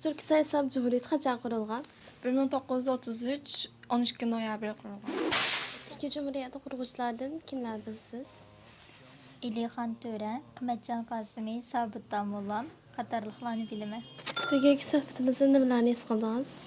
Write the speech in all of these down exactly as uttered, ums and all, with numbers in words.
تۈركىستان ئىسلام جۇمھۇرىيىتى قاچان قۇرۇلغان؟ بىر مىڭ توققۇز يۈز ئوتتۇز ئۈچ، ئون ئىككى نويابىر قۇرۇلغان. ئىككى جۇمھۇرىيەتنى قۇرغۇچىلاردىن كىملەر بىلىسىز؟ ئېلىخان تۆرە، ئەخمەتجان قاسىمى، سابىت داموللام قاتارلىقلارنى بىلىمەن. بۈگۈنكى سۆھبىتىمىزدىن نېمىلەرنى ھېس قىلدىڭىز؟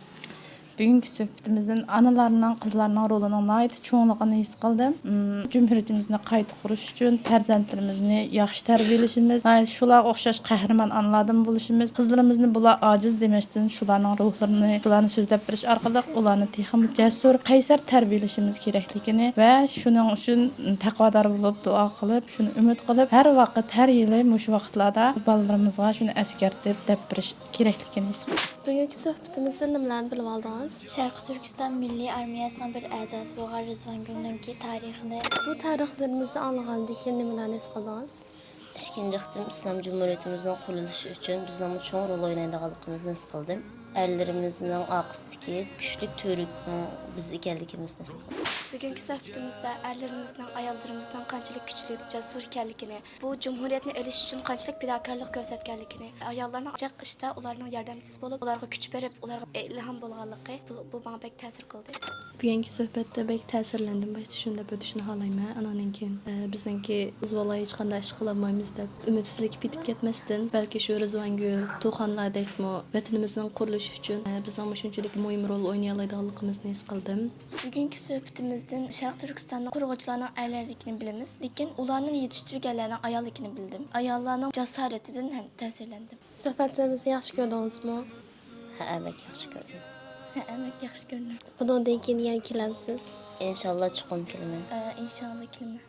بۈگۈنكى سۆھبىتىمىزدىن ئانىلارنىڭ، قىزلارنىڭ رولىنىڭ ناھايىتى چوڭلۇقىنى ھېس قىلدىم. ئىم، جۇمھۇرىيىتىمىزنى قايتا قۇرۇش ئۈچۈن پەرزەنتلىرىمىزنى ياخشى تەربىيەلىشىمىز، ناھايىتى شۇلارغا ئوخشاش قەھرىمان ئانىلاردىن بولۇشىمىز، قىزلىرىمىزنى بۇلار ئاجىز دېمەستىن، شۇلارنىڭ روھلىرىنى، شۇلارنى سۆزلەپ بېرىش ئارقىلىق ئۇلارنى تېخىمۇ جەسۇر، قەيسەر تەربىيەلىشىمىز كېرەكلىكىنى ۋە شۇنىڭ ئۈچۈن تەقۋادار بولۇپ، دۇئا قىلىپ، شۇنى ئۈمىد قىلىپ، ھەر ۋاقىت، ھەر يىلى مۇشۇ ۋاقىتلاردا بالىلىرىمىزغا شۇنى ئەسكەرتىپ دەپ بېرىش كېرەكلىكىنى ھېس قىلدىم. بۈگۈنكى سۆھبىتىمىزدىن نېمىلەرنى بىلىۋالدىڭىز؟ شەرقىي تۈركىستان مىللىي ئارمىيەسىنىڭ بىر ئەزاسى بولغان رىزۋانگۈلنىڭكى تارىخىنى. بۇ تارىخلىرىمىزنى ئاڭلىغاندىن كېيىن نېمىلەرنى ھېس قىلدىڭىز؟ ئىككىنچى قېتىم ئىسلام جۇمھۇرىيىتىمىزنىڭ قۇرۇلۇشى ئۈچۈن بىزنىڭمۇ چوڭ رول ئوينايدىغانلىقىمىزنى ھېس قىلدىم. ئەرلىرىمىزنىڭ ئارقىسىدىكى كۈچلۈك تۈۋرۈكنىڭ بىز ئىكەنلىكىمىزنى ھېس قىلدىم. بۈگۈنكى سۆھبىتىمىزدە ئەرلىرىمىزنىڭ، ئاياللىرىمىزنىڭ قانچىلىك كۈچلۈك، جەسۇر ئىكەنلىكىنى، بۇ جۇمھۇرىيەتنى ئېلىش ئۈچۈن قانچىلىك پىداكارلىق كۆرسەتكەنلىكىنى، ئاياللارنىڭ جىق ئىشتا ئۇلارنىڭ ياردەمچىسى بولۇپ، ئۇلارغا كۈچ بېرىپ، ئۇلارغا ئىلھام بولغانلىقى، بۇ، بۇ ماڭا بەك تەسىر قىلدى. بۈگۈنكى سۆھبەتتە بەك تەسىرلەندىم. باشتا شۇنى دەپ ئۆتۈشنى خالايمەن. ئانىڭدىن كېيىن، ئە، بىزنىڭكى قىز بالا ھېچقانداق ئىش قىلالمايمىز دەپ ئۈمىدسىزلىككە پېتىپ كەتمەستىن، بەلكى شۇ رىزۋانگۈل، تۇخانلاردەكمۇ ۋەتىنىمىزنىڭ قۇرۇلۇشى ئۈچۈن، ئە، بىزنىڭمۇ شۇنچىلىك مۇھىم رول ئوينىيالايدىغانلىقىمىزنى ھېس قىلدىم. بۈگۈنكى سۆھبىتىمىزدىن شەرقىي تۈركىستاننىڭ قۇرغۇچىلارنىڭ ئەرلەردىكىنى بىلىمىز، لېكىن ئۇلارنى يېتىشتۈرگەنلەرنىڭ ئاياللىكىنى بىلدىم. ئاياللارنىڭ جاسارىتىدىن ھەم تەسىرلەندىم. سۆھبەتلىرىمىزنى ياخشى كۆردىڭىزمۇ؟ ھەئە، بەك ياخشى كۆردۈم. ھەئە، بەك ياخشى كۆردۈم. بۇنىڭدىن كېيىن يەنە كېلەمسىز؟ ئىنشاللا، چوقۇم كېلىمەن. ئە، ئىنشاللا كېلىمەن.